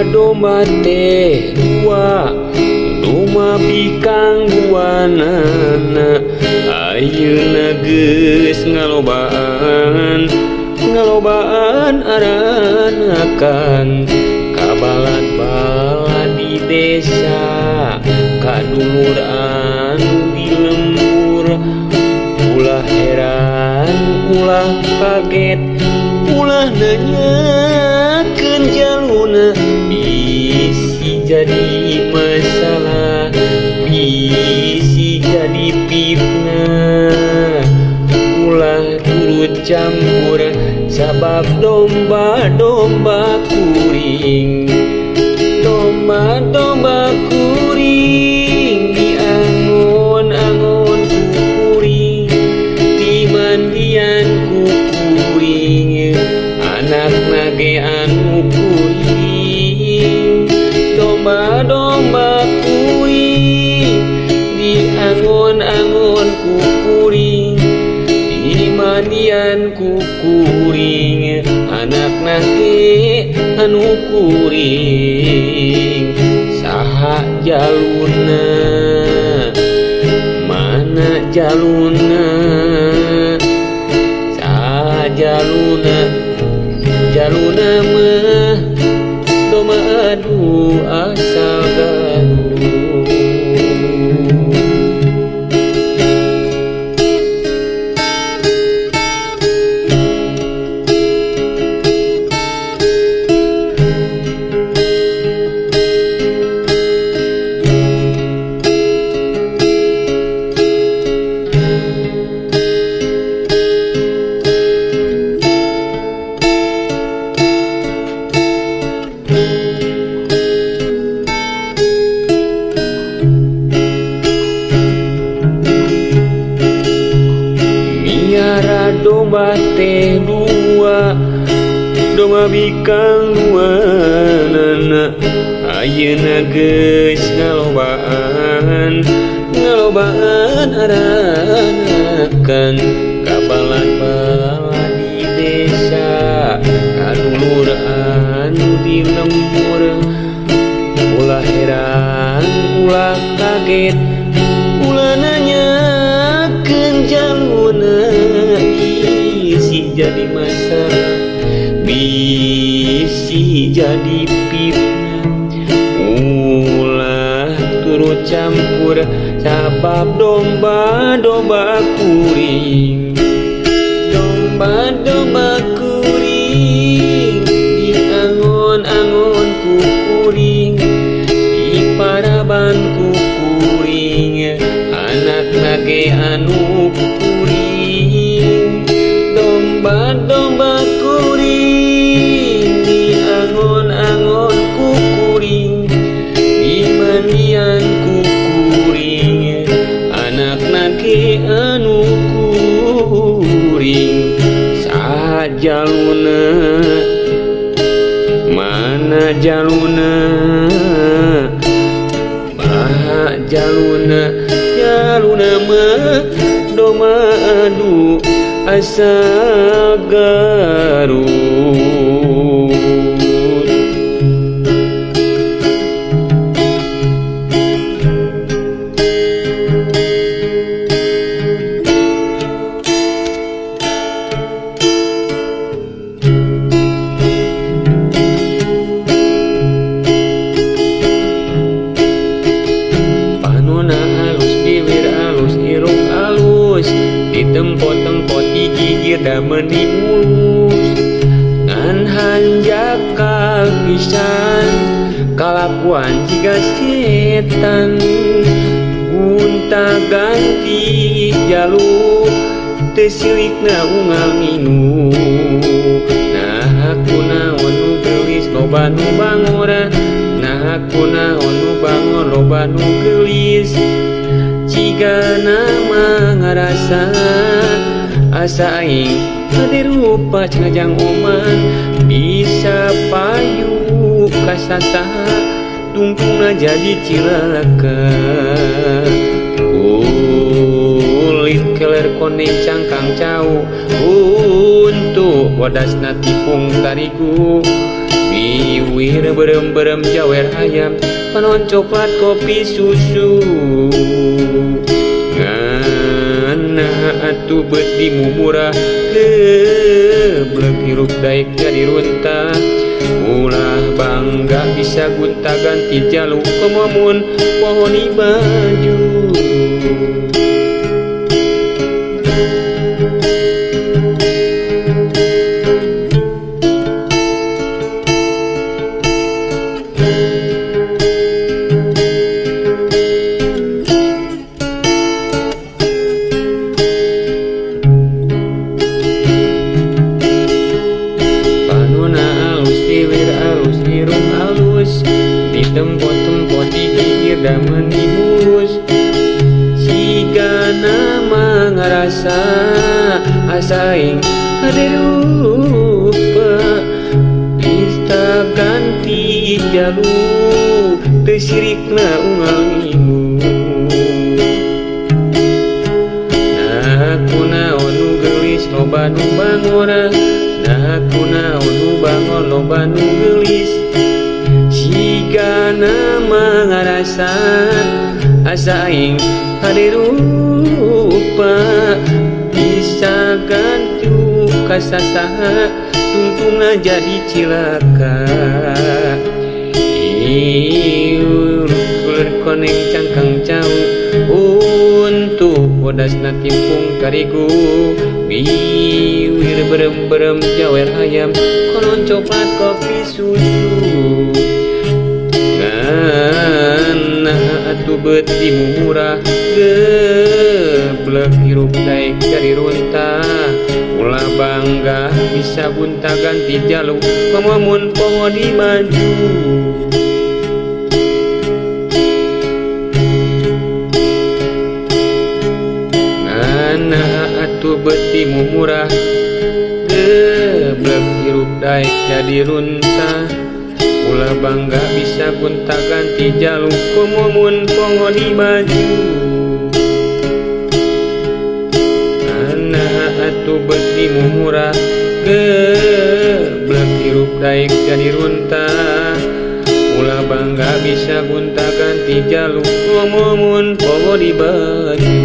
Miara domba teh dua, domba bikang duanana. Ayeuna geus ngalobaan, ngalobaan aranakan. Kabalad-balad di desa, kadulur anu di lembur. Ulah heran, ulah kaget, ulah nanyakeun jaluna. Bisi jadi masalah, bisi jadi fitnah. Ulah turut campur, sabab domba-domba kuring, domba-domba kuring diangon-angon ku kuring, dimandian ku kuring, anakna ge anu kuring. Domba-domba kuring diangon-angon ku kuring, dimandian ku kuring, anakna ge anu kuring. Saha jaluna, mana jaluna, saha jaluna, jaluna mah domba adu asal gaduh. Miara domba teh dua, domba bikang duanana. Ayeuna geus ngalobaan, ngalobaan aranakan. Kabalad-balad di desa, kadulur anu di lembur. Ulah heran, ulah kaget, ulah nanyakeun jaluna. Bisi jadi masalah, bisi jadi fitnah. Ulah turut campur, sabab domba-domba kuring, domba-domba kuring diangon-angon ku kuring, diparaban ku kuring, anakna ge anu kuring. Domba-domba kuring diangon-angon ku kuring, dimandian ku kuring, anakna ge anu kuring. Saha jaluna, mana jaluna, maha jaluna, jaluna mah domba adu asal Garut. Panona alus, bibir alus, irung alus, ditempo-tempo digigir da meuni mulus. Ngan hanjakal pisan, kalakuan jiga setan. Gunta ganti jalu, teu silikna unggal minu. Nah kunaon nu geulis loba nu bangor, nah kunaon nu bangor loba nu geulis. Jigana mah ngarasa asa aing hade rupa cenah Jang Oman. Bisa payu ka sasaha, tungtungna jadi cilaka. Kulit keler koneng cangkang cau, untuk wadasna tipung tarigu. Biwir berem-berem jawer ayam, panon coklat kopi susu. Ngan atuh beut dimumurah, geblek hirup daek jadi runtah. Ulah bangga bisa gonta ganti jalu, komo mun poho di baju. Panona alus, biwir alus, irung alus, ditempo-tempo digigir da meuni mulus. Sigana mah ngarasa asa aing hade rupa, bisa ganti jalu teu sirikna unggal minggu. Nah kunaon nu geulis loba nu bangor, nah kunaon nu bangor loba nu geulis. Sigana mah ngarasa asa aing hade rupa, bisa gantu ka sasaha tungtungna jadi cilaka. Ieu kulit koneng cangkang cau, untuk bodasna timpung tarigu. Biwir berem-berem jawer ayam, konon coklat kopi susu. Ngan atuh beut dimumurah, geblek hirup daek jadi runtah. Ulah bangga bisa gonta ganti jalu, komo mun poho di baju. Ngan atuh beut dimumurah, geblek hirup daek jadi runtah. Ulah bangga bisa gonta ganti jalu, komo mun poho di baju. Ngan atuh beut dimumurah, geblek hirup daek jadi runtah. Ulah bangga bisa gonta ganti jalu, komo mun poho di baju.